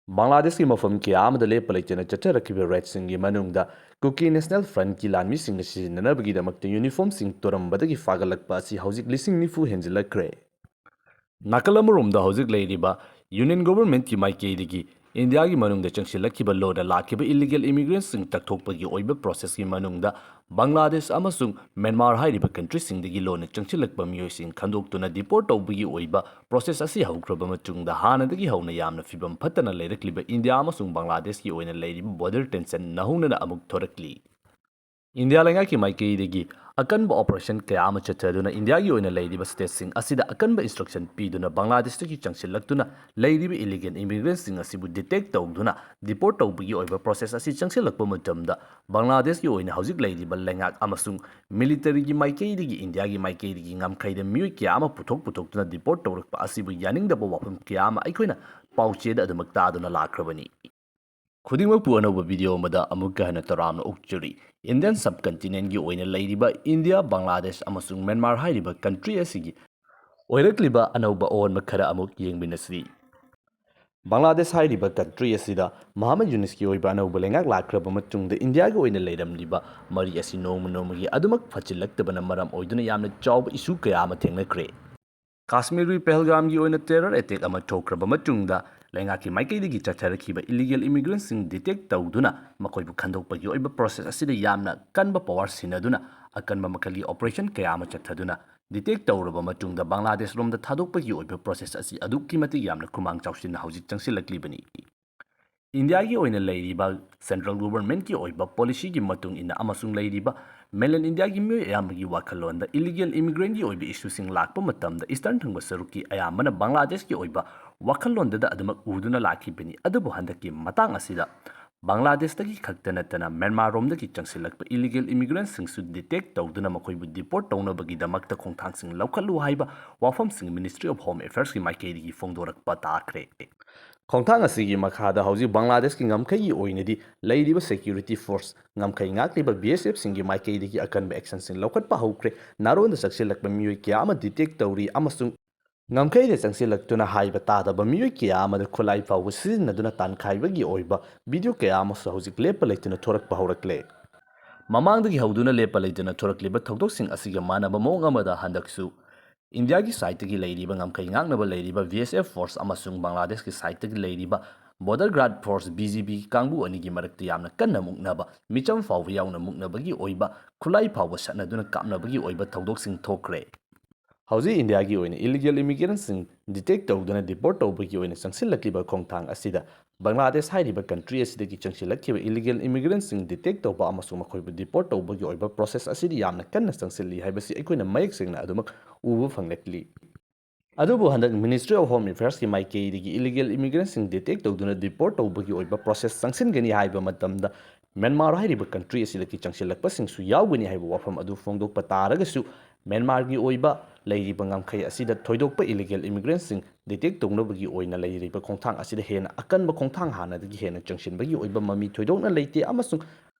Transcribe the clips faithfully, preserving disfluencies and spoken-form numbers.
ꯕꯪꯒ꯭ꯂꯥꯗꯦꯁꯀꯤ ꯃꯐꯝ ꯀꯌꯥ ꯑꯃꯗ ꯂꯦꯞꯄ ꯂꯩꯇꯅ ꯆꯠꯊꯔꯛꯈꯤꯕ ꯔꯦꯗꯁꯤꯡꯒꯤ ꯃꯅꯨꯡꯗ ꯀꯨꯀꯤ ꯅꯦꯁꯅꯦꯜ ꯐ꯭ꯔꯟꯠꯀꯤ ꯂꯥꯟꯃꯤꯁꯤꯡꯅ ꯁꯤꯖꯤꯟꯅꯅꯕꯒꯤꯗꯃꯛꯇ ꯌꯨꯅꯤꯐꯣꯔꯝꯁꯤꯡ ꯇꯣꯔꯝꯕꯗꯒꯤ ꯐꯥꯒꯠꯂꯛꯄ ꯑꯁꯤ ꯍꯧꯖꯤꯛ ꯂꯤꯁꯤꯡ ꯅꯤꯐꯨ ꯍꯦꯟꯖꯤꯜꯂꯛꯈ꯭ꯔꯦ꯫ ꯅꯥꯀꯜ ꯑꯃꯔꯣꯝꯗ ꯍꯧꯖꯤꯛ ꯂꯩꯔꯤꯕ ꯌꯨꯅꯤꯌꯟ ꯒꯣꯚꯔꯟꯃꯦꯟꯠꯀꯤ ꯃꯥꯏꯀꯩꯗꯒꯤ ꯏꯟꯗꯤꯌꯥꯒꯤ ꯃꯅꯨꯡꯗ ꯆꯪꯁꯤꯜꯂꯛꯈꯤꯕ ꯂꯣꯟꯅ ꯂꯥꯛꯈꯤꯕ ꯏꯂꯤꯒꯦꯜ ꯏꯃꯤꯒ꯭ꯔꯦꯟꯠꯁꯤꯡ ꯇꯛꯊꯣꯛꯄꯒꯤ ꯑꯣꯏꯕ ꯄ꯭ꯔꯣꯁꯦꯁꯀꯤ ꯃꯅꯨꯡꯗ ꯕꯪꯒ꯭ꯂꯥꯗꯦꯁ ꯑꯃꯁꯨꯡ ꯃ꯭ꯌꯥꯟꯃꯥꯔ ꯍꯥꯏꯔꯤꯕ ꯀꯟꯇ꯭ꯔꯤꯁꯤꯡꯗꯒꯤ ꯂꯣꯟꯅ ꯆꯪꯁꯤꯜꯂꯛꯄ ꯃꯤꯑꯣꯏꯁꯤꯡ ꯈꯟꯗꯣꯛꯇꯨꯅ ꯗꯤꯄꯣꯔꯠ ꯇꯧꯕꯒꯤ ꯑꯣꯏꯕ ꯄ꯭ꯔꯣꯁꯦꯁ ꯑꯁꯤ ꯍꯧꯈ꯭ꯔꯕ ꯃꯇꯨꯡꯗ ꯍꯥꯟꯅꯗꯒꯤ ꯍꯧꯅ ꯌꯥꯝꯅ ꯐꯤꯕꯝ ꯐꯠꯇꯅ ꯂꯩꯔꯛꯂꯤꯕ ꯏꯟꯗꯤꯌꯥ ꯑꯃꯁꯨꯡ ꯕꯪꯒ꯭ꯂꯥꯗꯦꯁꯀꯤ ꯑꯣꯏꯅ ꯂꯩꯔꯤꯕ ꯕꯣꯔꯗꯔ ꯇꯦꯟꯁꯟ ꯅꯧꯍꯧꯅꯅ ꯑꯃꯨꯛ ꯊꯣꯔꯛꯂꯤ꯫ ꯏꯟꯗꯤꯌꯥ ꯂꯩꯉꯥꯛꯀꯤ ꯃꯥꯏꯀꯩꯗꯒꯤ ꯑꯀꯟꯕ ꯑꯣꯄꯔꯦꯁꯟ ꯀꯌꯥ ꯑꯃ ꯆꯠꯊꯗꯨꯅ ꯏꯟꯗꯤꯌꯥꯒꯤ ꯑꯣꯏꯅ ꯂꯩꯔꯤꯕ ꯁ꯭ꯇꯦꯠꯁꯤꯡ ꯑꯁꯤꯗ ꯑꯀꯟꯕ ꯏꯟꯁꯇ꯭ꯔꯛꯁꯟ ꯄꯤꯗꯨꯅ ꯕꯪꯒ꯭ꯂꯥꯗꯦꯁꯇꯒꯤ ꯆꯪꯁꯤꯜꯂꯛꯇꯨꯅ ꯂꯩꯔꯤꯕ ꯏꯂꯤꯒꯦꯜ ꯏꯃꯤꯒ꯭ꯔꯦꯟꯠꯁꯤꯡ ꯑꯁꯤꯕꯨ ꯗꯤꯇꯦꯛ ꯇꯧꯗꯨꯅ ꯗꯤꯄꯣꯔꯠ ꯇꯧꯕꯒꯤ ꯑꯣꯏꯕ ꯄ꯭ꯔꯣꯁꯦꯁ ꯑꯁꯤ ꯆꯪꯁꯤꯜꯂꯛꯄ ꯃꯇꯝꯗ ꯕꯪꯒ꯭ꯂꯥꯗꯦꯁꯀꯤ ꯑꯣꯏꯅ ꯍꯧꯖꯤꯛ ꯂꯩꯔꯤꯕ ꯂꯩꯉꯥꯛ ꯑꯃꯁꯨꯡ ꯃꯤꯂꯤꯇꯔꯤꯒꯤ ꯃꯥꯏꯀꯩꯗꯒꯤ ꯏꯟꯗꯤꯌꯥꯒꯤ ꯃꯥꯏꯀꯩꯗꯒꯤ ꯉꯝꯈꯩꯗ ꯃꯤꯑꯣꯏ ꯀꯌꯥ ꯑꯃ ꯄꯨꯊꯣꯛ ꯄꯨꯊꯣꯛꯇꯨꯅ ꯗꯤꯄꯣꯔꯠ ꯇꯧꯔꯛꯄ ꯑꯁꯤꯕꯨ ꯌꯥꯅꯤꯡꯗꯕ ꯋꯥꯐꯝ ꯀꯌꯥ ꯑꯃ ꯑꯩꯈꯣꯏꯅ ꯄꯥꯎꯆꯦꯗ ꯑꯗꯨꯃꯛ ꯇꯥꯗꯨꯅ ꯂꯥꯛꯈ꯭ꯔꯕꯅꯤ꯫ ꯈꯨꯗꯤꯡꯃꯛꯄꯨ ꯑꯅꯧꯕ ꯚꯤꯗꯤꯑꯣ ꯑꯃꯗ ꯑꯃꯨꯛꯀ ꯍꯟꯅ ꯇꯔꯥꯝꯅ ꯑꯣꯛꯆꯔꯤ꯫ ꯏꯟꯗꯤꯌꯟ ꯁꯕ ꯀꯟꯇꯤꯅꯦꯟꯠꯀꯤ ꯑꯣꯏꯅ ꯂꯩꯔꯤꯕ ꯏꯟꯗꯤꯌꯥ, ꯕꯪꯒ꯭ꯂꯥꯗꯦꯁ ꯑꯃꯁꯨꯡ ꯃ꯭ꯌꯥꯟꯃꯥꯔ ꯍꯥꯏꯔꯤꯕ ꯀꯟꯇ꯭ꯔꯤ ꯑꯁꯤꯒꯤ ꯑꯣꯏꯔꯛꯂꯤꯕ ꯑꯅꯧꯕ ꯑꯑꯣꯟꯕ ꯈꯔ ꯑꯃꯨꯛ ꯌꯦꯡꯃꯤꯟꯅꯁꯤ꯫ ꯕꯪꯒ꯭ꯂꯥꯗꯦꯁ ꯍꯥꯏꯔꯤꯕ ꯀꯟꯇ꯭ꯔꯤ ꯑꯁꯤꯗ ꯃꯨꯍꯝꯃꯗ ꯌꯨꯅꯤꯁꯀꯤ ꯑꯣꯏꯕ ꯑꯅꯧꯕ ꯂꯩꯉꯥꯛ ꯂꯥꯛꯈ꯭ꯔꯕ ꯃꯇꯨꯡꯗ ꯏꯟꯗꯤꯌꯥꯒꯤ ꯑꯣꯏꯅ ꯂꯩꯔꯝꯂꯤꯕ ꯃꯔꯤ ꯑꯁꯤ ꯅꯣꯡꯃ ꯅꯣꯡꯃꯒꯤ ꯑꯗꯨꯃꯛ ꯐꯠꯆꯤꯜꯂꯛꯇꯕꯅ ꯃꯔꯝ ꯑꯣꯏꯗꯨꯅ ꯌꯥꯝꯅ ꯆꯥꯎꯕ ꯏꯁꯨ ꯀꯌꯥ ꯑꯃ ꯊꯦꯡꯅꯈ꯭ꯔꯦ꯫ ꯀꯥꯁꯃꯤꯔꯒꯤ ꯄꯍꯜꯒꯥꯝꯒꯤ ꯑꯣꯏꯅ ꯇꯦꯔꯔ ꯑꯦꯇꯦꯛ ꯑꯃ ꯊꯣꯛꯈ꯭ꯔꯕ ꯃꯇꯨꯡꯗ ꯂꯩꯉꯥꯛꯀꯤ ꯃꯥꯏꯀꯩꯗꯒꯤ ꯆꯠꯊꯔꯛꯈꯤꯕ ꯏꯂꯤꯒꯦꯜ ꯏꯃꯤꯒ꯭ꯔꯦꯟꯠꯁꯤꯡ ꯗꯤꯇꯦꯛ ꯇꯧꯗꯨꯅ ꯃꯈꯣꯏꯕꯨ ꯈꯟꯗꯣꯛꯄꯒꯤ ꯑꯣꯏꯕ ꯄ꯭ꯔꯣꯁꯦꯁ ꯑꯁꯤꯗ ꯌꯥꯝꯅ ꯀꯟꯕ ꯄꯋꯥꯔ ꯁꯤꯟꯅꯗꯨꯅ ꯑꯀꯟꯕ ꯃꯈꯜꯒꯤ ꯑꯣꯄꯔꯦꯁꯟ ꯀꯌꯥ ꯑꯃ ꯆꯠꯊꯗꯨꯅ ꯗꯤꯇꯦꯛ ꯇꯧꯔꯕ ꯃꯇꯨꯡꯗ ꯕꯪꯒ꯭ꯂꯥꯗꯦꯁ ꯔꯣꯝꯗ ꯊꯥꯗꯣꯛꯄꯒꯤ ꯑꯣꯏꯕ ꯄ꯭ꯔꯣꯁꯦꯁ ꯑꯁꯤ ꯑꯗꯨꯛꯀꯤ ꯃꯇꯤꯛ ꯌꯥꯝꯅ ꯈꯨꯃꯥꯡ ꯆꯥꯎꯁꯤꯟꯅ ꯍꯧꯖꯤꯛ ꯆꯪꯁꯤꯜꯂꯛꯂꯤꯕꯅꯤ꯫ ꯏꯟꯗꯤꯌꯥꯒꯤ ꯑꯣꯏꯅ ꯂꯩꯔꯤꯕ ꯁꯦꯟꯇ꯭ꯔꯦꯜ ꯒꯣꯚꯔꯟꯃꯦꯟꯠꯀꯤ ꯑꯣꯏꯕ ꯄꯣꯂꯤꯁꯤꯒꯤ ꯃꯇꯨꯡ ꯏꯟꯅ ꯑꯃꯁꯨꯡ ꯂꯩꯔꯤꯕ ꯃꯦꯟꯂꯦꯟ ꯏꯟꯗꯤꯌꯥꯒꯤ ꯃꯤꯑꯣꯏ ꯑꯌꯥꯝꯕꯒꯤ ꯋꯥꯈꯜꯂꯣꯟꯗ ꯏꯂꯤꯒꯦꯜ ꯏꯃꯤꯒ꯭ꯔꯦꯟꯠꯀꯤ ꯑꯣꯏꯕ ꯏꯁꯨꯁꯤꯡ ꯂꯥꯛꯄ ꯃꯇꯝꯗ ꯏꯁꯇꯔꯟ ꯊꯪꯕ ꯁꯔꯨꯛꯀꯤ ꯑꯌꯥꯝꯕꯅ ꯕꯪꯒ꯭ꯂꯥꯗꯦꯁꯀꯤ ꯑꯣꯏꯕ ꯋꯥꯈꯜꯂꯣꯟꯗꯨꯗ ꯑꯗꯨꯃꯛ ꯎꯗꯨꯅ ꯂꯥꯛꯈꯤꯕꯅꯤ꯫ ꯑꯗꯨꯕꯨ ꯍꯟꯗꯛꯀꯤ ꯃꯇꯥꯡ ꯑꯁꯤꯗ ꯕꯪꯒ꯭ꯂꯥꯗꯦꯁꯇꯒꯤ ꯈꯛꯇ ꯅꯠꯇꯅ ꯃ꯭ꯌꯥꯟꯃꯥꯔ ꯔꯣꯝꯗꯒꯤ ꯆꯪꯁꯤꯜꯂꯛꯄ ꯏꯂꯤꯒꯦꯜ ꯏꯃꯤꯒ꯭ꯔꯦꯟꯠꯁꯤꯡꯁꯨ ꯗꯤꯇꯦꯛ ꯇꯧꯗꯨꯅ ꯃꯈꯣꯏꯕꯨ ꯗꯤꯄꯣꯔꯠ ꯇꯧꯅꯕꯒꯤꯗꯃꯛꯇ ꯈꯣꯡꯊꯥꯡꯁꯤꯡ ꯂꯧꯈꯠꯂꯨ ꯍꯥꯏꯕ ꯋꯥꯐꯝꯁꯤꯡ ꯃꯤꯅꯤꯁꯇ꯭ꯔꯤ ꯑꯣꯐ ꯍꯣꯝ ꯑꯦꯐꯤꯌꯔꯁꯀꯤ ꯃꯥꯏꯀꯩꯗꯒꯤ ꯐꯣꯡꯗꯣꯔꯛꯄ ꯇꯥꯈ꯭ꯔꯦ꯫ ꯈꯣꯡꯊꯥꯡ ꯑꯁꯤꯒꯤ ꯃꯈꯥꯗ ꯍꯧꯖꯤꯛ ꯕꯪꯒ꯭ꯂꯥꯗꯦꯁꯀꯤ ꯉꯝꯈꯩꯒꯤ ꯑꯣꯏꯅꯗꯤ ꯂꯩꯔꯤꯕ ꯁꯦꯀ꯭ꯌꯨꯔꯤꯇꯤ ꯐꯣꯔꯁ ꯉꯝꯈꯩ ꯉꯥꯛꯂꯤꯕ ꯕꯤ ꯑꯦꯁ ꯑꯦꯐꯁꯤꯡꯒꯤ ꯃꯥꯏꯀꯩꯗꯒꯤ ꯑꯀꯟꯕ ꯑꯦꯛꯁꯟꯁꯤꯡ ꯂꯧꯈꯠꯄ ꯍꯧꯈ꯭ꯔꯦ꯫ ꯅꯥꯔꯣꯟꯗ ꯆꯪꯁꯤꯜꯂꯛꯄ ꯃꯤꯑꯣꯏ ꯀꯌꯥ ꯑꯃ ꯗꯤꯇꯦꯛ ꯇꯧꯔꯤ ꯑꯃꯁꯨꯡ ꯉꯝꯈꯩꯗ ꯆꯪꯁꯤꯜꯂꯛꯇꯨꯅ ꯍꯥꯏꯕ ꯇꯥꯗꯕ ꯃꯤꯑꯣꯏ ꯀꯌꯥ ꯑꯃꯗ ꯈꯨꯠꯂꯥꯏ ꯐꯥꯎꯕ ꯁꯤꯖꯤꯟꯅꯗꯨꯅ ꯇꯥꯟꯈꯥꯏꯕꯒꯤ ꯑꯣꯏꯕ ꯚꯤꯗꯤꯑꯣ ꯀꯌꯥ ꯑꯃꯁꯨ ꯍꯧꯖꯤꯛ ꯂꯦꯞꯄ ꯂꯩꯇꯅ ꯊꯣꯔꯛꯄ ꯍꯧꯔꯛꯂꯦ꯫ ꯃꯃꯥꯡꯗꯒꯤ ꯍꯧꯗꯨꯅ ꯂꯦꯞꯄ ꯂꯩꯇꯅ ꯊꯣꯔꯛꯂꯤꯕ ꯊꯧꯗꯣꯛꯁꯤꯡ ꯑꯁꯤꯒ ꯃꯥꯟꯅꯕ ꯃꯑꯣꯡ ꯑꯃꯗ ꯍꯟꯗꯛꯁꯨ ꯏꯟꯗꯤꯌꯥꯒꯤ ꯁꯥꯏꯠꯇꯒꯤ ꯂꯩꯔꯤꯕ ꯉꯝꯈꯩ ꯉꯥꯛꯅꯕ ꯂꯩꯔꯤꯕ ꯚꯤ ꯑꯦꯁ ꯑꯦꯐ ꯐꯣꯔꯁ ꯑꯃꯁꯨꯡ ꯕꯪꯒ꯭ꯂꯥꯗꯦꯁꯀꯤ ꯁꯥꯏꯠꯇꯒꯤ ꯂꯩꯔꯤꯕ border guard force B G B ꯀꯥꯡꯕꯨ ꯑꯅꯤꯒꯤ ꯃꯔꯛꯇ ꯌꯥꯝꯅ ꯀꯟꯅ ꯃꯨꯛꯅꯕ, ꯃꯤꯆꯝ ꯐꯥꯎꯕ ꯌꯥꯎꯅ ꯃꯨꯛꯅꯕꯒꯤ ꯑꯣꯏꯕ ꯈꯨꯠꯂꯥꯏ ꯐꯥꯎꯕ ꯁꯠꯅꯗꯨꯅ ꯀꯥꯞꯅꯕꯒꯤ ꯑꯣꯏꯕ ꯊꯧꯗꯣꯛꯁꯤꯡ ꯊꯣꯛꯈ꯭ꯔꯦ꯫ ꯍꯧꯖꯤꯛ ꯏꯟꯗꯤꯌꯥꯒꯤ ꯑꯣꯏꯅ ꯏꯂꯤꯒꯦꯜ ꯏꯃꯤꯒ꯭ꯔꯦꯟꯁꯤꯡ ꯗꯤꯇꯦꯛ ꯇꯧꯗꯨꯅ ꯗꯤꯄꯣꯔꯠ ꯇꯧꯕꯒꯤ ꯑꯣꯏꯅ ꯆꯪꯁꯤꯜꯂꯛꯂꯤꯕ ꯈꯣꯡꯊꯥꯡ ꯑꯁꯤꯗ ꯕꯪꯒ꯭ꯂꯥꯗꯦꯁ ꯍꯥꯏꯔꯤꯕ ꯀꯟꯇ꯭ꯔꯤ ꯑꯁꯤꯗꯒꯤ ꯆꯪꯁꯤꯜꯂꯛꯈꯤꯕ ꯏꯂꯤꯒꯦꯜ ꯏꯃꯤꯒ꯭ꯔꯦꯟꯁꯤꯡ ꯗꯤꯇꯦꯛ ꯇꯧꯕ ꯑꯃꯁꯨꯡ ꯃꯈꯣꯏꯕꯨ ꯗꯤꯄꯣꯔꯠ ꯇꯧꯕꯒꯤ ꯑꯣꯏꯕ ꯄ꯭ꯔꯣꯁꯦꯁ ꯑꯁꯤꯗꯤ ꯌꯥꯝꯅ ꯀꯟꯅ ꯆꯪꯁꯤꯜꯂꯤ ꯍꯥꯏꯕꯁꯤ ꯑꯩꯈꯣꯏꯅ ꯃꯌꯦꯛ ꯁꯦꯡꯅ ꯑꯗꯨꯃꯛ ꯎꯕ ꯐꯪꯂꯛꯂꯤ꯫ ꯑꯗꯨꯕꯨ ꯍꯟꯗꯛ ꯃꯤꯅꯤꯁꯇ꯭ꯔꯤ ꯑꯣꯐ ꯍꯣꯝ ꯑꯦꯐꯤꯌꯔꯁꯀꯤ ꯃꯥꯏꯀꯩꯗꯒꯤ ꯏꯂꯤꯒꯦꯜ ꯏꯃꯤꯒ꯭ꯔꯦꯟꯁꯤꯡ ꯗꯤꯇꯦꯛ ꯇꯧꯗꯨꯅ ꯗꯤꯄꯣꯔꯠ ꯇꯧꯕꯒꯤ ꯑꯣꯏꯕ ꯄ꯭ꯔꯣꯁꯦꯁ ꯆꯪꯁꯤꯟꯒꯅꯤ ꯍꯥꯏꯕ ꯃꯇꯝꯗ ꯃ꯭ꯌꯥꯟꯃꯥꯔ ꯍꯥꯏꯔꯤꯕ ꯀꯟꯇ꯭ꯔꯤ ꯑꯁꯤꯗꯒꯤ ꯆꯪꯁꯤꯜꯂꯛꯄꯁꯤꯡꯁꯨ ꯌꯥꯎꯒꯅꯤ ꯍꯥꯏꯕ ꯋꯥꯐꯝ ꯑꯗꯨ ꯐꯣꯡꯗꯣꯛꯄ ꯇꯥꯔꯒꯁꯨ, ꯃ꯭ꯌꯥꯟꯃꯥꯔꯒꯤ ꯑꯣꯏꯕ ꯂꯩꯔꯤꯕ ꯉꯝꯈꯩ ꯑꯁꯤꯗ ꯊꯣꯏꯗꯣꯛꯄ ꯏꯂꯤꯒꯦꯜ ꯏꯃꯤꯒ꯭ꯔꯦꯟꯁꯤꯡ ꯗꯤꯇꯦꯛ ꯇꯧꯅꯕꯒꯤ ꯑꯣꯏꯅ ꯂꯩꯔꯤꯕ ꯈꯣꯡꯊꯥꯡ ꯑꯁꯤꯗ ꯍꯦꯟꯅ ꯑꯀꯟꯕ ꯈꯣꯡꯊꯥꯡ ꯍꯥꯟꯅꯗꯒꯤ ꯍꯦꯟꯅ ꯆꯪꯁꯤꯟꯕꯒꯤ ꯑꯣꯏꯕ ꯃꯃꯤ ꯊꯣꯏꯗꯣꯛꯅ ꯂꯩꯇꯦ ꯑꯃꯁꯨꯡ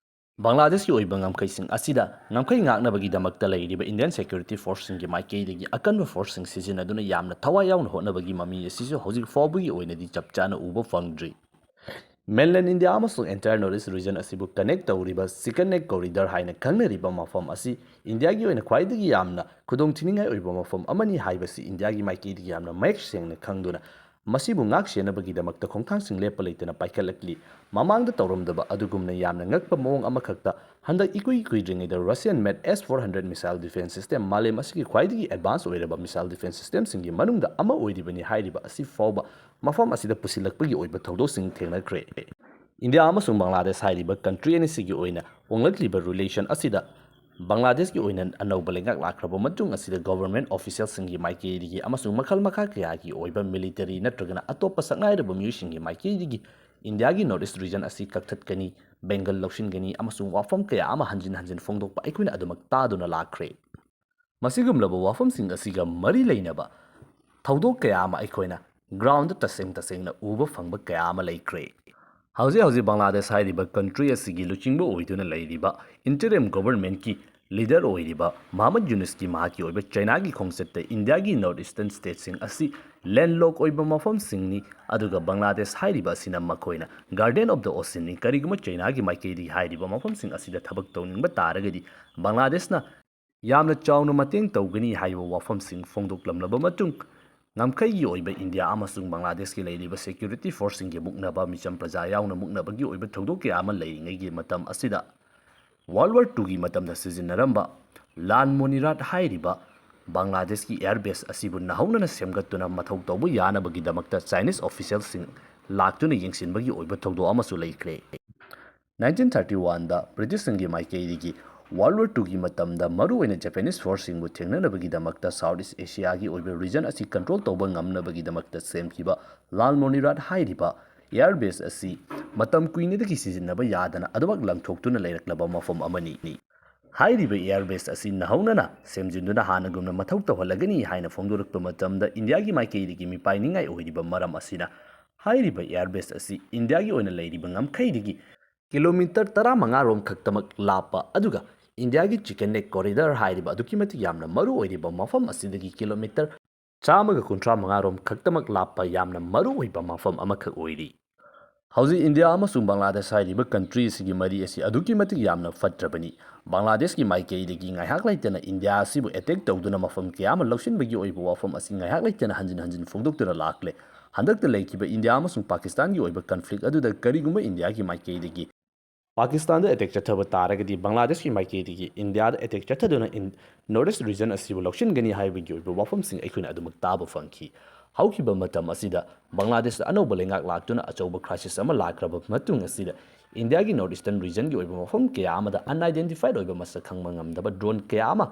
ꯕꯪꯒ꯭ꯂꯥꯗꯦꯁꯀꯤ ꯑꯣꯏꯕ ꯉꯝꯈꯩꯁꯤꯡ ꯑꯁꯤꯗ ꯉꯝꯈꯩ ꯉꯥꯛꯅꯕꯒꯤꯗꯃꯛꯇ ꯂꯩꯔꯤꯕ ꯏꯟꯗꯤꯌꯟ ꯁꯦꯀ꯭ꯌꯨꯔꯤꯇꯤ ꯐꯣꯔꯁꯁꯤꯡꯒꯤ ꯃꯥꯏꯀꯩꯗꯒꯤ ꯑꯀꯟꯕ ꯐꯣꯔꯁꯁꯤꯡ ꯁꯤꯖꯤꯟꯅꯗꯨꯅ ꯌꯥꯝꯅ ꯊꯋꯥꯏ ꯌꯥꯎꯅ ꯍꯣꯠꯅꯕꯒꯤ ꯃꯃꯤ ꯑꯁꯤꯁꯨ ꯍꯧꯖꯤꯛ ꯐꯥꯎꯕꯒꯤ ꯑꯣꯏꯅꯗꯤ ꯆꯞ ꯆꯥꯅ ꯎꯕ ꯐꯪꯗ꯭ꯔꯤ꯫ ꯃꯦꯟꯂꯦꯟ ꯏꯟꯗꯤꯌꯥ ꯑꯃꯁꯨꯡ ꯑꯦꯟꯇꯥꯌꯔ ꯅꯣꯔꯠ ꯏꯁ ꯔꯤꯖꯟ ꯑꯁꯤꯕꯨ ꯀꯅꯦꯛ ꯇꯧꯔꯤꯕ ꯆꯤꯀꯟ ꯅꯦꯛ ꯀꯣꯔꯤꯗꯔ ꯍꯥꯏꯅ ꯈꯪꯅꯔꯤꯕ ꯃꯐꯝ ꯑꯁꯤ ꯏꯟꯗꯤꯌꯥꯒꯤ ꯑꯣꯏꯅ ꯈ꯭ꯋꯥꯏꯗꯒꯤ ꯌꯥꯝꯅ ꯈꯨꯗꯣꯡꯊꯤꯅꯤꯡꯉꯥꯏ ꯑꯣꯏꯕ ꯃꯐꯝ ꯑꯃꯅꯤ ꯍꯥꯏꯕꯁꯤ ꯏꯟꯗꯤꯌꯥꯒꯤ ꯃꯥꯏꯀꯩꯗꯒꯤ ꯌꯥꯝꯅ ꯃꯌꯦꯛ ꯁꯦꯡꯅ ꯈꯪꯗꯨꯅ ꯃꯁꯤꯕꯨ ꯉꯥꯛ ꯁꯦꯟꯅꯕꯒꯤꯗꯃꯛꯇ ꯈꯣꯡꯊꯥꯡꯁꯤꯡ ꯂꯦꯞꯄ ꯂꯩꯇꯅ ꯄꯥꯏꯈꯠꯂꯛꯂꯤ꯫ ꯃꯃꯥꯡꯗ ꯇꯧꯔꯝꯗꯕ ꯑꯗꯨꯒꯨꯝꯅ ꯌꯥꯝꯅ ꯉꯛꯄ ꯃꯑꯣꯡ ꯑꯃꯈꯛꯇ ꯍꯟꯗꯛ ꯏꯀꯨꯏ ꯀꯨꯏꯗ꯭ꯔꯤꯉꯩꯗ Russian made S four hundred missile defence system, ꯃꯥꯂꯦꯝ ꯑꯁꯤꯒꯤ ꯈ꯭ꯋꯥꯏꯗꯒꯤ ꯑꯦꯗꯚꯥꯟꯁ ꯑꯣꯏꯔꯕ ꯃꯤꯁꯥꯏꯜ ꯗꯤꯐꯦꯟꯁ ꯁꯤꯁꯇꯦꯝꯁꯤꯡꯒꯤ ꯃꯅꯨꯡꯗ ꯑꯃ ꯑꯣꯏꯔꯤꯕꯅꯤ ꯍꯥꯏꯔꯤꯕ ꯑꯁꯤ ꯐꯥꯎꯕ ꯃꯐꯝ ꯑꯁꯤꯗ ꯄꯨꯁꯤꯜꯂꯛꯄꯒꯤ ꯑꯣꯏꯕ ꯊꯧꯗꯣꯛꯁꯤꯡ ꯊꯦꯡꯅꯈ꯭ꯔꯦ꯫ ꯏꯟꯗꯤꯌꯥ ꯑꯃꯁꯨꯡ ꯕꯪꯒ꯭ꯂꯥꯗꯦꯁ ꯍꯥꯏꯔꯤꯕ ꯀꯟꯇ꯭ꯔꯤ ꯑꯅꯤꯁꯤꯒꯤ ꯑꯣꯏꯅ ꯍꯣꯡꯂꯛꯂꯤꯕ ꯔꯤꯂꯦꯁꯟ ꯑꯁꯤꯗ ꯕꯪꯒ꯭ꯂꯥꯗꯦꯁꯀꯤ ꯑꯣꯏꯅ ꯑꯅꯧꯕ ꯂꯩꯉꯥꯛ ꯂꯥꯛꯈ꯭ꯔꯕ ꯃꯇꯨꯡ ꯑꯁꯤꯗ ꯒꯣꯚꯔꯟꯃꯦꯟꯠ ꯑꯣꯐꯤꯁꯤꯌꯦꯜꯁꯤꯡꯒꯤ ꯃꯥꯏꯀꯩꯗꯒꯤ ꯑꯃꯁꯨꯡ ꯃꯈꯜ ꯃꯈꯥ ꯀꯌꯥꯒꯤ ꯑꯣꯏꯕ ꯃꯤꯂꯤꯇꯔꯤ ꯅꯠꯇ꯭ꯔꯒꯅ ꯑꯇꯣꯞꯄ ꯁꯛꯅꯥꯏꯔꯕ ꯃꯤꯑꯣꯏꯁꯤꯡꯒꯤ ꯃꯥꯏꯀꯩꯗꯒꯤ ꯏꯟꯗꯤꯌꯥꯒꯤ ꯅꯣꯔꯠ ꯏꯁ ꯔꯤꯖꯟ ꯑꯁꯤ ꯀꯛꯊꯠꯀꯅꯤ, ꯕꯦꯡꯒꯜ ꯂꯧꯁꯤꯟꯒꯅꯤ ꯑꯃꯁꯨꯡ ꯋꯥꯐꯝ ꯀꯌꯥ ꯑꯃ ꯍꯟꯖꯤꯟ ꯍꯟꯖꯤꯟ ꯐꯣꯡꯗꯣꯛꯄ ꯑꯩꯈꯣꯏꯅ ꯑꯗꯨꯃꯛ ꯇꯥꯗꯨꯅ ꯂꯥꯛꯈ꯭ꯔꯦ꯫ ꯃꯁꯤꯒꯨꯝꯂꯕ ꯋꯥꯐꯝꯁꯤꯡ ꯑꯁꯤꯒ ꯃꯔꯤ ꯂꯩꯅꯕ ꯊꯧꯗꯣꯛ ꯀꯌꯥ ꯑꯃ ꯑꯩꯈꯣꯏꯅ ꯒ꯭ꯔꯥꯎꯟꯗ ꯇꯁꯦꯡ ꯇꯁꯦꯡꯅ ꯎꯕ ꯐꯪꯕ ꯀꯌꯥ ꯑꯃ ꯂꯩꯈ꯭ꯔꯦ꯫ ꯍꯧꯖꯤꯛ ꯍꯧꯖꯤꯛ ꯕꯪꯒ꯭ꯂꯥꯗꯦꯁ ꯍꯥꯏꯔꯤꯕ ꯀꯟꯇ꯭ꯔꯤ ꯑꯁꯤꯒꯤ ꯂꯨꯆꯤꯡꯕ ꯑꯣꯏꯗꯨꯅ ꯂꯩꯔꯤꯕ ꯏꯟꯇꯔꯤꯝ ꯒꯣꯚꯔꯟꯃꯦꯟꯠꯀꯤ ꯂꯤꯗꯔ ꯑꯣꯏꯔꯤꯕ ꯃꯍꯃꯗ ꯌꯨꯅꯨꯁꯀꯤ ꯃꯍꯥꯛꯀꯤ ꯑꯣꯏꯕ ꯆꯩꯅꯥꯒꯤ ꯈꯣꯡꯆꯠꯇ ꯏꯟꯗꯤꯌꯥꯒꯤ ꯅꯣꯔꯠ ꯏꯁꯇꯔꯟ ꯁ꯭ꯇꯦꯠꯁꯤꯡ ꯑꯁꯤ ꯂꯦꯟꯂꯣꯛ ꯑꯣꯏꯕ ꯃꯐꯝꯁꯤꯡꯅꯤ, ꯑꯗꯨꯒ ꯕꯪꯒ꯭ꯂꯥꯗꯦꯁ ꯍꯥꯏꯔꯤꯕ ꯑꯁꯤꯅ ꯃꯈꯣꯏꯅ ꯒꯥꯔꯗꯦꯟ ꯑꯣꯐ ꯗ ꯑꯣꯁꯤꯟꯅꯤ꯫ ꯀꯔꯤꯒꯨꯝꯕ ꯆꯩꯅꯥꯒꯤ ꯃꯥꯏꯀꯩꯗꯒꯤ ꯍꯥꯏꯔꯤꯕ ꯃꯐꯝꯁꯤꯡ ꯑꯁꯤꯗ ꯊꯕꯛ ꯇꯧꯅꯤꯡꯕ ꯇꯥꯔꯒꯗꯤ ꯕꯪꯒ꯭ꯂꯥꯗꯦꯁꯅ ꯌꯥꯝꯅ ꯆꯥꯎꯅ ꯃꯇꯦꯡ ꯇꯧꯒꯅꯤ ꯍꯥꯏꯕ ꯋꯥꯐꯝꯁꯤꯡ ꯐꯣꯡꯗꯣꯛꯂꯝꯂꯕ ꯃꯇꯨꯡ, ꯉꯝꯈꯩꯒꯤ ꯑꯣꯏꯕ ꯏꯟꯗꯤꯌꯥ ꯑꯃꯁꯨꯡ ꯕꯪꯒ꯭ꯂꯥꯗꯦꯁꯀꯤ ꯂꯩꯔꯤꯕ ꯁꯦꯀ꯭ꯌꯨꯔꯤꯇꯤ ꯐꯣꯔꯁꯁꯤꯡꯒꯤ ꯃꯨꯛꯅꯕ, ꯃꯤꯆꯝ ꯄ꯭ꯔꯖꯥ ꯌꯥꯎꯅ ꯃꯨꯛꯅꯕꯒꯤ ꯑꯣꯏꯕ ꯊꯧꯗꯣꯛ ꯀꯌꯥ ꯑꯃ ꯂꯩꯔꯤꯉꯩꯒꯤ ꯃꯇꯝ ꯑꯁꯤꯗ, ꯋꯥꯔꯜ ꯋꯥꯔ ꯇꯨꯒꯤ ꯃꯇꯝꯗ ꯁꯤꯖꯤꯟꯅꯔꯝꯕ ꯂꯥꯜ ꯃꯣꯅꯤꯔꯥꯠ ꯍꯥꯏꯔꯤꯕ ꯕꯪꯒ꯭ꯂꯥꯗꯦꯁꯀꯤ ꯑꯦꯌꯔ ꯕꯦꯁ ꯑꯁꯤꯕꯨ ꯅꯧꯍꯧꯅꯅ ꯁꯦꯝꯒꯠꯇꯨꯅ ꯃꯊꯧ ꯇꯧꯕ ꯌꯥꯅꯕꯒꯤꯗꯃꯛꯇ ꯆꯥꯏꯅꯤꯁ ꯑꯣꯐꯤꯁꯤꯌꯦꯜꯁꯤꯡ ꯂꯥꯛꯇꯨꯅ ꯌꯦꯡꯁꯤꯟꯕꯒꯤ ꯑꯣꯏꯕ ꯊꯧꯗꯣꯛ ꯑꯃꯁꯨ ꯂꯩꯈ꯭ꯔꯦ꯫ ꯅꯥꯏꯟꯇꯤꯟ ꯊꯥꯔꯇꯤ ꯋꯥꯟꯗ ꯕ꯭ꯔꯤꯇꯤꯁꯁꯤꯡꯒꯤ ꯃꯥꯏꯀꯩꯗꯒꯤ ꯋꯥꯔꯜ ꯋꯥꯔ ꯇꯨꯒꯤ ꯃꯇꯝꯗ ꯃꯔꯨꯑꯣꯏꯅ ꯖꯄꯥꯅꯤꯁ ꯐꯣꯔꯁꯁꯤꯡꯕꯨ ꯊꯦꯡꯅꯅꯕꯒꯤꯗꯃꯛꯇ ꯁꯥꯎꯠ ꯏꯁ ꯑꯦꯁꯤꯌꯥꯒꯤ ꯑꯣꯏꯕ ꯔꯤꯖꯟ ꯑꯁꯤ ꯀꯟꯇ꯭ꯔꯣꯜ ꯇꯧꯕ ꯉꯝꯅꯕꯒꯤꯗꯃꯛꯇ ꯁꯦꯝꯈꯤꯕ ꯂꯥꯜ ꯃꯣꯅꯤꯔꯥꯠ ꯍꯥꯏꯔꯤꯕ ꯑꯦꯌꯔ ꯕꯦꯁ ꯑꯁꯤ ꯃꯇꯝ ꯀꯨꯏꯅꯗꯒꯤ ꯁꯤꯖꯤꯟꯅꯕ ꯌꯥꯗꯅ ꯑꯗꯨꯃꯛ ꯂꯪꯊꯣꯛꯇꯨꯅ ꯂꯩꯔꯛꯂꯕ ꯃꯐꯝ ꯑꯃꯅꯤ꯫ ꯍꯥꯏꯔꯤꯕ ꯑꯦꯌꯔ ꯕꯦꯁ ꯑꯁꯤ ꯅꯧꯍꯧꯅꯅ ꯁꯦꯝꯖꯤꯟꯗꯨꯅ ꯍꯥꯟꯅꯒꯨꯝꯅ ꯃꯊꯧ ꯇꯧꯍꯜꯂꯒꯅꯤ ꯍꯥꯏꯅ ꯐꯣꯡꯗꯣꯔꯛꯄ ꯃꯇꯝꯗ ꯏꯟꯗꯤꯌꯥꯒꯤ ꯃꯥꯏꯀꯩꯗꯒꯤ ꯃꯤꯄꯥꯏꯅꯤꯡꯉꯥꯏ ꯑꯣꯏꯔꯤꯕ ꯃꯔꯝ ꯑꯁꯤꯅ ꯍꯥꯏꯔꯤꯕ ꯑꯦꯌꯔ ꯕꯦꯁ ꯑꯁꯤ ꯏꯟꯗꯤꯌꯥꯒꯤ ꯑꯣꯏꯅ ꯂꯩꯔꯤꯕ ꯉꯝꯈꯩꯗꯒꯤ ꯀꯤꯂꯣꯃꯤꯇꯔ ꯇꯔꯥꯃꯉꯥ ꯔꯣꯝ ꯈꯛꯇꯃꯛ ꯂꯥꯞꯄ, ꯑꯗꯨꯒ ꯏꯟꯗꯤꯌꯥꯒꯤ ꯆꯤꯀꯟ ꯅꯦꯛ ꯀꯣꯔꯤꯗꯣꯔ ꯍꯥꯏꯔꯤꯕ ꯑꯗꯨꯛꯀꯤ ꯃꯇꯤꯛ ꯌꯥꯝꯅ ꯃꯔꯨ ꯑꯣꯏꯔꯤꯕ ꯃꯐꯝ ꯑꯁꯤꯗꯒꯤ ꯀꯤꯂꯣꯃꯤꯇꯔ ꯆꯥꯝꯃꯒ ꯀꯨꯟꯊ꯭ꯔꯥ ꯃꯉꯥ ꯔꯣꯝ ꯈꯛꯇꯃꯛ ꯂꯥꯞꯄ ꯌꯥꯝꯅ ꯃꯔꯨ ꯑꯣꯏꯕ ꯃꯐꯝ ꯑꯃꯈꯛ ꯑꯣꯏꯔꯤ꯫ ꯍꯧꯖꯤꯛ ꯏꯟꯗꯤꯌꯥ ꯑꯃꯁꯨꯡ ꯕꯪꯒ꯭ꯂꯥꯗꯦꯁ ꯍꯥꯏꯔꯤꯕ ꯀꯟꯇ꯭ꯔꯤ ꯑꯁꯤꯒꯤ ꯃꯔꯤ ꯑꯁꯤ ꯑꯗꯨꯛꯀꯤ ꯃꯇꯤꯛ ꯌꯥꯝꯅ ꯐꯠꯇ꯭ꯔꯕꯅꯤ꯫ ꯕꯪꯒ꯭ꯂꯥꯗꯦꯁꯀꯤ ꯃꯥꯏꯀꯩꯗꯒꯤ ꯉꯥꯏꯍꯥꯛ ꯂꯩꯇꯅ ꯏꯟꯗꯤꯌꯥ ꯑꯁꯤꯕꯨ ꯑꯦꯇꯦꯛ ꯇꯧꯗꯨꯅ ꯃꯐꯝ ꯀꯌꯥ ꯑꯃ ꯂꯧꯁꯤꯟꯕꯒꯤ ꯑꯣꯏꯕ ꯋꯥꯐꯝ ꯑꯁꯤ ꯉꯥꯏꯍꯥꯛ ꯂꯩꯇꯅ ꯍꯟꯖꯤꯟ ꯍꯟꯖꯤꯟ ꯐꯣꯡꯗꯣꯛꯇꯨꯅ ꯂꯥꯛꯂꯦ꯫ ꯍꯟꯗꯛꯇ ꯂꯩꯈꯤꯕ ꯏꯟꯗꯤꯌꯥ ꯑꯃꯁꯨꯡ ꯄꯥꯀꯤꯁꯇꯥꯟꯒꯤ ꯑꯣꯏꯕ ꯀꯟꯐ꯭ꯂꯤꯛ ꯑꯗꯨꯗ ꯀꯔꯤꯒꯨꯝꯕ ꯏꯟꯗꯤꯌꯥꯒꯤ ꯃꯥꯏꯀꯩꯗꯒꯤ ꯄꯥꯀꯤꯁꯇꯥꯟꯗ ꯑꯦꯇꯦꯛ ꯆꯠꯊꯕ ꯇꯥꯔꯒꯗꯤ ꯕꯪꯒ꯭ꯂꯥꯗꯦꯁꯀꯤ ꯃꯥꯏꯀꯩꯗꯒꯤ ꯏꯟꯗꯤꯌꯥꯗ ꯑꯦꯇꯦꯛ ꯆꯠꯊꯗꯨꯅ ꯏꯟ-, ꯅꯣꯔꯠ ꯏꯁ ꯔꯤꯖꯟ ꯑꯁꯤꯕꯨ ꯂꯧꯁꯤꯟꯒꯅꯤ ꯍꯥꯏꯕꯒꯤ ꯑꯣꯏꯕ ꯋꯥꯐꯝꯁꯤꯡ ꯑꯩꯈꯣꯏꯅ ꯑꯗꯨꯃꯛ ꯇꯥꯕ ꯐꯪꯈꯤ꯫ ꯍꯧꯈꯤꯕ ꯃꯇꯝ ꯑꯁꯤꯗ ꯕꯪꯒ꯭ꯂꯥꯗꯦꯁꯇ ꯑꯅꯧꯕ ꯂꯩꯉꯥꯛ ꯂꯥꯛꯇꯨꯅ ꯑꯆꯧꯕ ꯀ꯭ꯔꯥꯏꯁꯤꯁ ꯑꯃ ꯂꯥꯛꯈ꯭ꯔꯕ ꯃꯇꯨꯡ ꯑꯁꯤꯗ ꯏꯟꯗꯤꯌꯥꯒꯤ ꯅꯣꯔꯠ ꯏꯁꯇꯔꯟ ꯔꯤꯖꯟꯒꯤ ꯑꯣꯏꯕ ꯃꯐꯝ ꯀꯌꯥ ꯑꯃꯗ ꯑꯟꯑꯥꯏꯗꯦꯟꯇꯤꯐꯥꯏꯗ ꯑꯣꯏꯕ ꯃꯁꯛ ꯈꯪꯕ ꯉꯝꯗꯕ ꯗ꯭ꯔꯣꯟ ꯀꯌꯥ ꯑꯃ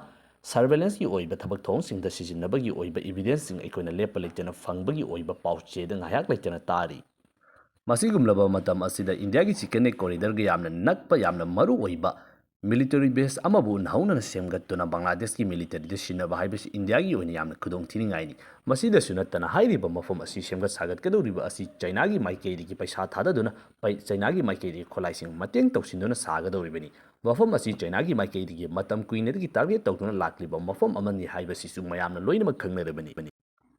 ꯁꯔꯚꯦꯂꯦꯟꯁꯀꯤ ꯑꯣꯏꯕ ꯊꯕꯛ ꯊꯧꯔꯝꯁꯤꯡꯗ ꯁꯤꯖꯤꯟꯅꯕꯒꯤ ꯑꯣꯏꯕ ꯏꯚꯤꯗꯦꯟꯁꯁꯤꯡ ꯑꯩꯈꯣꯏꯅ ꯂꯦꯞꯄ ꯂꯩꯇꯅ ꯐꯪꯕꯒꯤ ꯑꯣꯏꯕ ꯄꯥꯎꯆꯦꯗ ꯉꯥꯏꯍꯥꯛ ꯂꯩꯇꯅ ꯇꯥꯔꯤ꯫ ꯃꯁꯤꯒꯨꯝꯂꯕ ꯃꯇꯝ ꯑꯁꯤꯗ ꯏꯟꯗꯤꯌꯥꯒꯤ ꯆꯤꯀꯟ ꯅꯦꯛ ꯀꯣꯔꯤꯗꯔꯒ ꯌꯥꯝꯅ ꯅꯛꯄ, ꯌꯥꯝꯅ ꯃꯔꯨ ꯑꯣꯏꯕ ꯃꯤꯂꯤꯇꯔꯤ ꯕꯦꯁ ꯑꯃꯕꯨ ꯅꯧꯍꯧꯅꯅ ꯁꯦꯝꯒꯠꯇꯨꯅ ꯕꯪꯒ꯭ꯂꯥꯗꯦꯁꯀꯤ ꯃꯤꯂꯤꯇꯔꯤꯗ ꯁꯤꯟꯅꯕ ꯍꯥꯏꯕꯁꯤ ꯏꯟꯗꯤꯌꯥꯒꯤ ꯑꯣꯏꯅ ꯌꯥꯝꯅ ꯈꯨꯗꯣꯡ ꯊꯤꯅꯤꯡꯉꯥꯏꯅꯤ꯫ ꯃꯁꯤꯗꯁꯨ ꯅꯠꯇꯅ ꯍꯥꯏꯔꯤꯕ ꯃꯐꯝ ꯑꯁꯤ ꯁꯦꯝꯒꯠ ꯁꯥꯒꯠꯀꯗꯧꯔꯤꯕ ꯑꯁꯤ ꯆꯥꯏꯅꯥꯒꯤ ꯃꯥꯏꯀꯩꯗꯒꯤ ꯄꯩꯁꯥ ꯊꯥꯗꯗꯨꯅ ꯄꯩ-, ꯆꯥꯏꯅꯥꯒꯤ ꯃꯥꯏꯀꯩꯗꯒꯤ ꯈꯨꯠꯂꯥꯏꯁꯤꯡ ꯃꯇꯦꯡ ꯇꯧꯁꯤꯟꯗꯨꯅ ꯁꯥꯒꯗꯧꯔꯤꯕꯅꯤ꯫ ꯃꯐꯝ ꯑꯁꯤ ꯆꯥꯏꯅꯥꯒꯤ ꯃꯥꯏꯀꯩꯗꯒꯤ ꯃꯇꯝ ꯀꯨꯏꯅꯗꯒꯤ ꯇꯥꯔꯒꯦꯠ ꯇꯧꯗꯨꯅ ꯂꯥꯛꯂꯤꯕ ꯃꯐꯝ ꯑꯃꯅꯤ ꯍꯥꯏꯕꯁꯤꯁꯨ ꯃꯌꯥꯝꯅ ꯂꯣꯏꯅꯃꯛ ꯈꯪꯅꯔꯕꯅꯤ꯫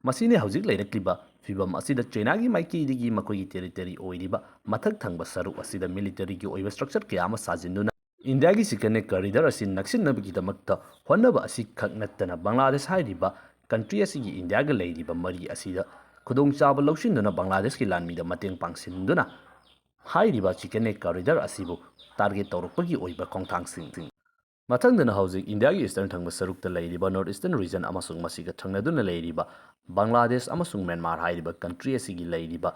ꯃꯁꯤꯅꯤ ꯍꯧꯖꯤꯛ ꯂꯩꯔꯛꯂꯤꯕ ꯐꯤꯕꯝ ꯑꯁꯤꯗ ꯆꯥꯏꯅꯥꯒꯤ ꯃꯥꯏꯀꯩꯗꯒꯤ ꯃꯈꯣꯏꯒꯤ ꯇꯦꯔꯤꯇꯔꯤ ꯑꯣꯏꯔꯤꯕ ꯃꯊꯛ ꯊꯪꯕ ꯁꯔꯨꯛ ꯑꯁꯤꯗ ꯃꯤꯂꯤꯇꯔꯤꯒꯤ ꯑꯣꯏꯕ ꯁ꯭ꯇ꯭ꯔꯛꯆꯔ ꯀꯌꯥ ꯑꯃ ꯁꯥꯖꯤꯟꯗꯨꯅ ꯏꯟꯗꯤꯌꯥꯒꯤ ꯆꯤꯀꯟ ꯅꯦꯛ ꯀꯔꯤꯗꯔ ꯑꯁꯤ ꯅꯛꯁꯤꯟꯅꯕꯒꯤꯗꯃꯛꯇ ꯍꯣꯠꯅꯕ ꯑꯁꯤ ꯈꯛ ꯅꯠꯇꯅ ꯕꯪꯒ꯭ꯂꯥꯗꯦꯁ ꯍꯥꯏꯔꯤꯕ ꯀꯟꯇ꯭ꯔꯤ ꯑꯁꯤꯒꯤ ꯏꯟꯗꯤꯌꯥꯒ ꯂꯩꯔꯤꯕ ꯃꯔꯤ ꯑꯁꯤꯗ ꯈꯨꯗꯣꯡꯆꯥꯕ ꯂꯧꯁꯤꯟꯗꯨꯅ ꯕꯪꯒ꯭ꯂꯥꯗꯦꯁꯀꯤ ꯂꯥꯟꯃꯤꯗ ꯃꯇꯦꯡ ꯄꯥꯡꯁꯤꯟꯗꯨꯅ ꯍꯥꯏꯔꯤꯕ ꯆꯤꯀꯟ ꯅꯦꯛ ꯀꯔꯤꯗꯔ ꯑꯁꯤꯕꯨ ꯇꯥꯔꯒꯦꯠ ꯇꯧꯔꯛꯄꯒꯤ ꯑꯣꯏꯕ ꯈꯣꯡꯊꯥꯡꯁꯤꯡ꯫ ꯃꯊꯪꯗꯅ ꯍꯧꯖꯤꯛ ꯏꯟꯗꯤꯌꯥꯒꯤ ꯏꯁꯇꯔꯟ ꯊꯪꯕ ꯁꯔꯨꯛꯇ ꯂꯩꯔꯤꯕ ꯅꯣꯔꯠ ꯏꯁꯇꯔꯟ ꯔꯤꯖꯟ ꯑꯃꯁꯨꯡ ꯃꯁꯤꯒ ꯊꯪꯅꯗꯨꯅ ꯂꯩꯔꯤꯕ ꯕꯪꯒ꯭ꯂꯥꯗꯦꯁ ꯑꯃꯁꯨꯡ ꯃ꯭ꯌꯥꯟꯃꯥꯔ ꯍꯥꯏꯔꯤꯕ ꯀꯟꯇ꯭ꯔꯤ ꯑꯁꯤꯒꯤ ꯂꯩꯔꯤꯕ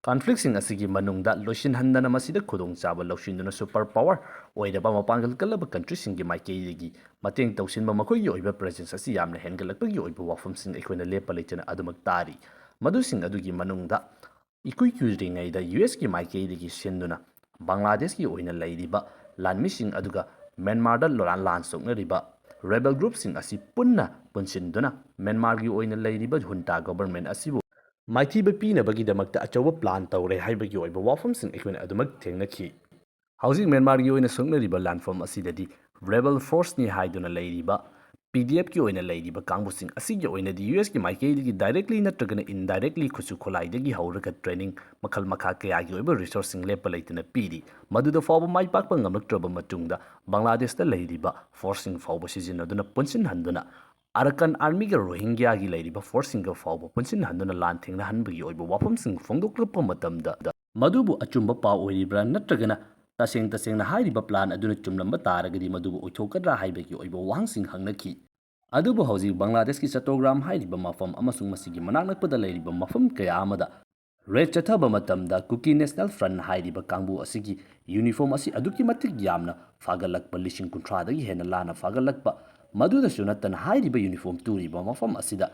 ꯀꯟꯐ꯭ꯂꯤꯛꯁꯤꯡ ꯑꯁꯤꯒꯤ ꯃꯅꯨꯡꯗ ꯂꯣꯏꯁꯤꯟꯍꯟꯗꯅ ꯃꯁꯤꯗ ꯈꯨꯗꯣꯡꯆꯥꯕ ꯂꯧꯁꯤꯟꯗꯨꯅ ꯁꯨꯄꯔ ꯄꯥꯋꯔ ꯑꯣꯏꯔꯕ ꯃꯄꯥꯡꯒꯜ ꯀꯜꯂꯕ ꯀꯟꯇ꯭ꯔꯤꯁꯤꯡꯒꯤ ꯃꯥꯏꯀꯩꯗꯒꯤ ꯃꯇꯦꯡ ꯇꯧꯁꯤꯟꯕ, ꯃꯈꯣꯏꯒꯤ ꯑꯣꯏꯕ ꯄ꯭ꯔꯦꯖꯦꯟꯁ ꯑꯁꯤ ꯌꯥꯝꯅ ꯍꯦꯟꯒꯠꯂꯛꯄꯒꯤ ꯑꯣꯏꯕ ꯋꯥꯐꯝꯁꯤꯡ ꯑꯩꯈꯣꯏꯅ ꯂꯦꯞꯄ ꯂꯩꯇꯅ ꯑꯗꯨꯃꯛ ꯇꯥꯔꯤ꯫ ꯃꯗꯨꯁꯤꯡ ꯑꯗꯨꯒꯤ ꯃꯅꯨꯡꯗ ꯏꯀꯨꯏ ꯀꯨꯏꯗ꯭ꯔꯤꯉꯩꯗ ꯌꯨ ꯑꯦꯁꯀꯤ ꯃꯥꯏꯀꯩꯗꯒꯤ ꯁꯤꯟꯗꯨꯅ ꯕꯪꯒ꯭ꯂꯥꯗꯦꯁꯀꯤ ꯑꯣꯏꯅ ꯂꯩꯔꯤꯕ ꯂꯥꯟꯃꯤꯁꯤꯡ ꯑꯗꯨꯒ ꯃ꯭ꯌꯥꯟꯃꯥꯔꯗ ꯂꯥꯟ, ꯂꯥꯟ ꯁꯣꯛꯅꯔꯤꯕ ꯔꯦꯕꯦꯜ ꯒ꯭ꯔꯨꯞꯁꯤꯡ ꯑꯁꯤ ꯄꯨꯟꯅ ꯄꯨꯟꯁꯤꯟꯗꯨꯅ ꯃ꯭ꯌꯥꯟꯃꯥꯔꯒꯤ ꯑꯣꯏꯅ ꯂꯩꯔꯤꯕ ꯍꯨꯟꯇꯥ ꯒꯣꯕꯔꯃꯦꯟ ꯑꯁꯤꯕꯨ ꯃꯥꯏꯊꯤꯕ ꯄꯤꯅꯕꯒꯤꯗꯃꯛꯇ ꯑꯆꯧꯕ ꯄ꯭ꯂꯥꯟ ꯇꯧꯔꯦ ꯍꯥꯏꯕꯒꯤ ꯑꯣꯏꯕ ꯋꯥꯐꯝꯁꯤꯡ ꯑꯩꯈꯣꯏꯅ ꯑꯗꯨꯃꯛ ꯊꯦꯡꯅꯈꯤ꯫ ꯍꯧꯖꯤꯛ ꯃ꯭ꯌꯥꯟꯃꯥꯔꯒꯤ ꯑꯣꯏꯅ ꯁꯣꯛꯅꯔꯤꯕ ꯂꯥꯟꯐꯝ ꯑꯁꯤꯗꯗꯤ ꯔꯦꯕꯦꯜ ꯐꯣꯔꯁꯅꯤ ꯍꯥꯏꯗꯨꯅ ꯂꯩꯔꯤꯕ ꯄꯤ ꯗꯤ ꯑꯦꯐꯀꯤ ꯑꯣꯏꯅ ꯂꯩꯔꯤꯕ ꯀꯥꯡꯕꯨꯁꯤꯡ ꯑꯁꯤꯒꯤ ꯑꯣꯏꯅꯗꯤ ꯌꯨ ꯑꯦꯁꯀꯤ ꯃꯥꯏꯀꯩꯗꯒꯤ ꯗꯥꯏꯔꯦꯛꯂꯤ ꯅꯠꯇ꯭ꯔꯒꯅ ꯏꯟꯗꯥꯏꯔꯦꯛꯂꯤ ꯈꯨꯠꯁꯨ ꯈꯨꯠꯂꯥꯏꯗꯒꯤ ꯍꯧꯔꯒ ꯇ꯭ꯔꯦꯅꯤꯡ ꯃꯈꯜ ꯃꯈꯥ ꯀꯌꯥꯒꯤ ꯑꯣꯏꯕ ꯔꯤꯁꯣꯔꯁꯁꯤꯡ ꯂꯦꯞꯄ ꯂꯩꯇꯅ ꯄꯤꯔꯤ꯫ ꯃꯗꯨꯗ ꯐꯥꯎꯕ ꯃꯥꯏ ꯄꯥꯛꯄ ꯉꯝꯂꯛꯇ꯭ꯔꯕ ꯃꯇꯨꯡꯗ ꯕꯪꯒ꯭ꯂꯥꯗꯦꯁꯇ ꯂꯩꯔꯤꯕ ꯐꯣꯔꯁꯁꯤꯡ ꯐꯥꯎꯕ ꯁꯤꯖꯤꯟꯅꯗꯨꯅ ꯄꯨꯟꯁꯤꯟꯍꯟꯗꯨꯅ ꯑꯔꯀꯥꯟ ꯑꯥꯔꯃꯤꯒ ꯔꯣꯍꯤꯡꯒ꯭ꯌꯥꯒꯤ ꯂꯩꯔꯤꯕ ꯐꯣꯔꯁꯁꯤꯡꯒ ꯐꯥꯎꯕ ꯄꯨꯟꯁꯤꯟꯍꯟꯗꯨꯅ ꯂꯥꯟ ꯊꯦꯡꯅꯍꯟꯕꯒꯤ ꯑꯣꯏꯕ ꯋꯥꯐꯝꯁꯤꯡ ꯐꯣꯡꯗꯣꯛꯂꯛꯄ ꯃꯇꯝꯗ ꯃꯗꯨꯕꯨ ꯑꯆꯨꯝꯕ ꯄꯥꯎ ꯑꯣꯏꯔꯤꯕ꯭ꯔꯥ ꯅꯠꯇ꯭ꯔꯒꯅ ꯇꯁꯦꯡ ꯇꯁꯦꯡꯅ ꯍꯥꯏꯔꯤꯕ ꯄ꯭ꯂꯥꯟ ꯑꯗꯨꯅ ꯆꯨꯝꯂꯝꯕ ꯇꯥꯔꯒꯗꯤ ꯃꯗꯨꯕꯨ ꯑꯣꯏꯊꯣꯛꯀꯗ꯭ꯔꯥ ꯍꯥꯏꯕꯒꯤ ꯑꯣꯏꯕ ꯋꯥꯍꯪꯁꯤꯡ ꯍꯪꯅꯈꯤ꯫ ꯑꯗꯨꯕꯨ ꯍꯧꯖꯤꯛ ꯕꯪꯒ꯭ꯂꯥꯗꯦꯁꯀꯤ ꯆꯠꯇꯣꯒ꯭ꯔꯥꯝ ꯍꯥꯏꯔꯤꯕ ꯃꯐꯝ ꯑꯃꯁꯨꯡ ꯃꯁꯤꯒꯤ ꯃꯅꯥꯛ ꯅꯛꯄꯗ ꯂꯩꯔꯤꯕ ꯃꯐꯝ ꯀꯌꯥ ꯑꯃꯗ ꯔꯦꯗ ꯆꯠꯊꯕ ꯃꯇꯝꯗ ꯀꯨꯀꯤ ꯅꯦꯁꯅꯦꯜ ꯐ꯭ꯔꯟ ꯍꯥꯏꯔꯤꯕ ꯀꯥꯡꯕꯨ ꯑꯁꯤꯒꯤ ꯌꯨꯅꯤꯐꯣꯔꯝ ꯑꯁꯤ ꯑꯗꯨꯛꯀꯤ ꯃꯇꯤꯛ ꯌꯥꯝꯅ ꯐꯥꯒꯠꯂꯛꯄ, ꯂꯤꯁꯤꯡ ꯀꯨꯟꯊ꯭ꯔꯥꯗꯒꯤ ꯍꯦꯟꯅ ꯂꯥꯟꯅ ꯐꯥꯒꯠꯂꯛꯄ, ꯃꯗꯨꯗꯁꯨ ꯅꯠꯇꯅ ꯍꯥꯏꯔꯤꯕ ꯌꯨꯅꯤꯐꯣꯔꯝ ꯇꯨꯔꯤꯕ ꯃꯐꯝ ꯑꯁꯤꯗ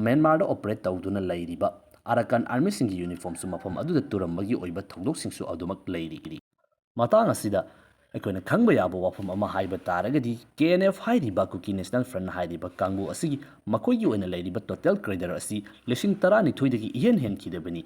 ꯃ꯭ꯌꯥꯟꯃꯥꯔꯗ ꯑꯣꯄꯔꯦꯠ ꯇꯧꯗꯨꯅ ꯂꯩꯔꯤꯕ ꯑꯔꯥꯀꯥꯟ ꯑꯥꯔꯃꯤꯁꯤꯡꯒꯤ ꯌꯨꯅꯤꯐꯣꯔꯝꯁꯨ ꯃꯐꯝ ꯑꯗꯨꯗ ꯇꯨꯔꯝꯕꯒꯤ ꯑꯣꯏꯕ ꯊꯧꯗꯣꯛꯁꯤꯡꯁꯨ ꯑꯗꯨꯃꯛ ꯂꯩꯔꯤ꯫ ꯃꯇꯥꯡ ꯑꯁꯤꯗ ꯑꯩꯈꯣꯏꯅ ꯈꯪꯕ ꯌꯥꯕ ꯋꯥꯐꯝ ꯑꯃ ꯍꯥꯏꯕ ꯇꯥꯔꯒꯗꯤ, ꯀꯦ ꯑꯦꯟ ꯑꯦꯐ ꯍꯥꯏꯔꯤꯕ ꯀꯨꯀꯤ ꯅꯦꯁꯅꯦꯜ ꯐ꯭ꯔꯟꯠ ꯍꯥꯏꯔꯤꯕ ꯀꯥꯡꯕꯨ ꯑꯁꯤꯒꯤ ꯃꯈꯣꯏꯒꯤ ꯑꯣꯏꯅ ꯂꯩꯔꯤꯕ ꯇꯣꯇꯦꯜ ꯀꯦꯗꯔ ꯑꯁꯤ ꯂꯤꯁꯤꯡ ꯇꯔꯥꯅꯤꯊꯣꯏꯗꯒꯤ ꯏꯍꯦꯟ ꯍꯦꯟꯈꯤꯗꯕꯅꯤ꯫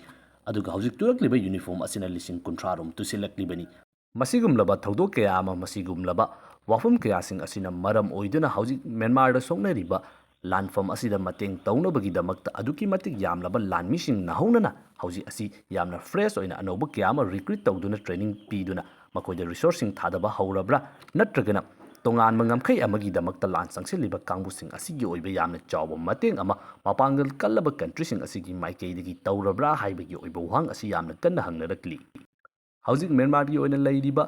ꯑꯗꯨꯒ ꯍꯧꯖꯤꯛ ꯇꯨꯔꯛꯂꯤꯕ ꯌꯨꯅꯤꯐꯣꯔꯝ ꯑꯁꯤꯅ ꯂꯤꯁꯤꯡ ꯀꯨꯟꯊ꯭ꯔꯥ ꯔꯣꯝ ꯇꯨꯁꯤꯜꯂꯛꯂꯤꯕꯅꯤ꯫ ꯃꯁꯤꯒꯨꯝꯂꯕ ꯊꯧꯗꯣꯛ ꯀꯌꯥ ꯑꯃ, ꯃꯁꯤꯒꯨꯝꯂꯕ ꯋꯥꯐꯝ ꯀꯌꯥꯁꯤꯡ ꯑꯁꯤꯅ ꯃꯔꯝ ꯑꯣꯏꯗꯨꯅ ꯍꯧꯖꯤꯛ ꯃ꯭ꯌꯥꯟꯃꯥꯔꯗ ꯁꯣꯛꯅꯔꯤꯕ ꯂꯥꯟꯐꯝ ꯑꯁꯤꯗ ꯃꯇꯦꯡ ꯇꯧꯅꯕꯒꯤꯗꯃꯛꯇ ꯑꯗꯨꯛꯀꯤ ꯃꯇꯤꯛ ꯌꯥꯝꯂꯕ ꯂꯥꯟꯃꯤꯁꯤꯡ ꯅꯧꯍꯧꯅꯅ ꯍꯧꯖꯤꯛ ꯑꯁꯤ ꯌꯥꯝꯅ ꯐ꯭ꯔꯦꯁ ꯑꯣꯏꯅ ꯑꯅꯧꯕ ꯀꯌꯥ ꯑꯃ ꯔꯤꯀ꯭ꯔꯨꯠ ꯇꯧꯗꯨꯅ ꯇ꯭ꯔꯦꯅꯤꯡ ꯄꯤꯗꯨꯅ ꯃꯈꯣꯏꯗ ꯔꯤꯁꯣꯔꯁꯁꯤꯡ ꯊꯥꯗꯕ ꯍꯧꯔꯕ꯭ꯔꯥ, ꯅꯠꯇ꯭ꯔꯒꯅ ꯇꯣꯉꯥꯟꯕ ꯉꯝꯈꯩ ꯑꯃꯒꯤꯗꯃꯛꯇ ꯂꯥꯟ ꯆꯪꯁꯤꯜꯂꯤꯕ ꯀꯥꯡꯕꯨꯁꯤꯡ ꯑꯁꯤꯒꯤ ꯑꯣꯏꯕ ꯌꯥꯝꯅ ꯆꯥꯎꯕ ꯃꯇꯦꯡ ꯑꯃ ꯃꯄꯥꯡꯒꯜ ꯀꯜꯂꯕ ꯀꯟꯇ꯭ꯔꯤꯁꯤꯡ ꯑꯁꯤꯒꯤ ꯃꯥꯏꯀꯩꯗꯒꯤ ꯇꯧꯔꯕ꯭ꯔꯥ ꯍꯥꯏꯕꯒꯤ ꯑꯣꯏꯕ ꯋꯥꯍꯪ ꯑꯁꯤ ꯌꯥꯝꯅ ꯀꯟꯅ ꯍꯪꯅꯔꯛꯂꯤ꯫ ꯍꯧꯖꯤꯛ ꯃ꯭ꯌꯥꯟꯃꯥꯔꯒꯤ ꯑꯣꯏꯅ ꯂꯩꯔꯤꯕ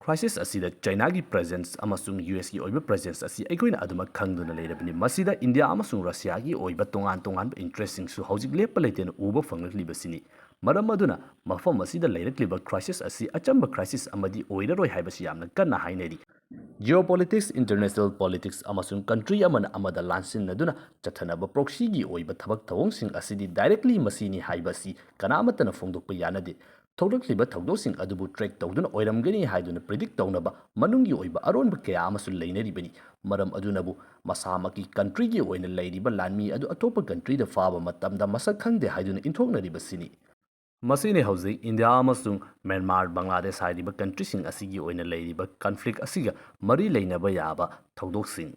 ꯀ꯭ꯔꯥꯏꯁꯤꯁ ꯑꯁꯤꯗ ꯆꯥꯏꯅꯥꯒꯤ ꯄ꯭ꯔꯦꯖꯦꯟꯁ ꯑꯃꯁꯨꯡ ꯌꯨ ꯑꯦꯁꯀꯤ ꯑꯣꯏꯕ ꯄ꯭ꯔꯦꯖꯦꯟꯁ ꯑꯁꯤ ꯑꯩꯈꯣꯏꯅ ꯑꯗꯨꯃꯛ ꯈꯪꯗꯨꯅ ꯂꯩꯔꯕꯅꯤ꯫ ꯃꯁꯤꯗ ꯏꯟꯗꯤꯌꯥ ꯑꯃꯁꯨꯡ ꯔꯁꯤꯌꯥꯒꯤ ꯑꯣꯏꯕ ꯇꯣꯉꯥꯟ ꯇꯣꯉꯥꯟꯕ ꯏꯟꯇꯔꯦꯁꯁꯤꯡꯁꯨ ꯍꯧꯖꯤꯛ ꯂꯦꯞꯄ ꯂꯩꯇꯅ ꯎꯕ ꯐꯪꯂꯛꯂꯤꯕꯁꯤꯅꯤ꯫ ꯃꯔꯝ ꯑꯗꯨꯅ ꯃꯐꯝ ꯑꯁꯤꯗ ꯂꯩꯔꯛꯂꯤꯕ ꯀ꯭ꯔꯥꯏꯁꯤꯁ ꯑꯁꯤ ꯑꯆꯝꯕ ꯀ꯭ꯔꯥꯏꯁꯤꯁ ꯑꯃꯗꯤ ꯑꯣꯏꯔꯔꯣꯏ ꯍꯥꯏꯕꯁꯤ ꯌꯥꯝꯅ ꯀꯟꯅ ꯍꯥꯏꯅꯔꯤ꯫ ꯖꯤꯑꯣꯄꯣꯂꯤꯇꯤꯛꯁ, ꯏꯟꯇꯔꯅꯦꯁꯅꯦꯜ ꯄꯣꯂꯤꯇꯤꯛꯁ ꯑꯃꯁꯨꯡ ꯀꯟꯇ꯭ꯔꯤ ꯑꯃꯅ ꯑꯃꯗ ꯂꯥꯟꯁꯤꯟꯅꯗꯨꯅ ꯆꯠꯊꯅꯕ ꯄ꯭ꯔꯣꯛꯁꯤꯒꯤ ꯑꯣꯏꯕ ꯊꯕꯛ ꯊꯧꯑꯣꯡꯁꯤꯡ ꯑꯁꯤꯗꯤ ꯗꯥꯏꯔꯦꯛꯂꯤ ꯃꯁꯤꯅꯤ ꯍꯥꯏꯕ ꯑꯁꯤ ꯀꯅꯥꯃꯠꯇꯅ ꯐꯣꯡꯗꯣꯛꯄ ꯌꯥꯅꯗꯦ꯫ ꯊꯣꯛꯂꯛꯂꯤꯕ ꯊꯧꯗꯣꯛꯁꯤꯡ ꯑꯗꯨꯕꯨ ꯇ꯭ꯔꯦꯛ ꯇꯧꯗꯨꯅ ꯑꯣꯏꯔꯝꯒꯅꯤ ꯍꯥꯏꯗꯨꯅ ꯄ꯭ꯔꯤꯗꯤꯛ ꯇꯧꯅꯕ ꯃꯅꯨꯡꯒꯤ ꯑꯣꯏꯕ ꯑꯔꯣꯟꯕ ꯀꯌꯥ ꯑꯃꯁꯨ ꯂꯩꯅꯔꯤꯕꯅꯤ꯫ ꯃꯔꯝ ꯑꯗꯨꯅꯕꯨ ꯃꯁꯥꯃꯛꯀꯤ ꯀꯟꯇ꯭ꯔꯤꯒꯤ ꯑꯣꯏꯅ ꯂꯩꯔꯤꯕ ꯂꯥꯟꯃꯤ ꯑꯗꯨ ꯑꯇꯣꯞꯄ ꯀꯟꯇ꯭ꯔꯤꯗ ꯐꯥꯕ ꯃꯇꯝꯗ ꯃꯁꯛ ꯈꯪꯗꯦ ꯍꯥꯏꯗꯨꯅ ꯏꯟꯊꯣꯛꯅꯔꯤꯕꯁꯤꯅꯤ꯫ ꯃꯁꯤꯅꯤ ꯍꯧꯖꯤꯛ ꯏꯟꯗꯤꯌꯥ ꯑꯃꯁꯨꯡ ꯃ꯭ꯌꯥꯟꯃꯥꯔ, ꯕꯪꯒ꯭ꯂꯥꯗꯦꯁ ꯍꯥꯏꯔꯤꯕ ꯀꯟꯇ꯭ꯔꯤꯁꯤꯡ ꯑꯁꯤꯒꯤ ꯑꯣꯏꯅ ꯂꯩꯔꯤꯕ ꯀꯟꯐ꯭ꯂꯤꯛ ꯑꯁꯤꯒ ꯃꯔꯤ ꯂꯩꯅꯕ ꯌꯥꯕ ꯊꯧꯗꯣꯛꯁꯤꯡ꯫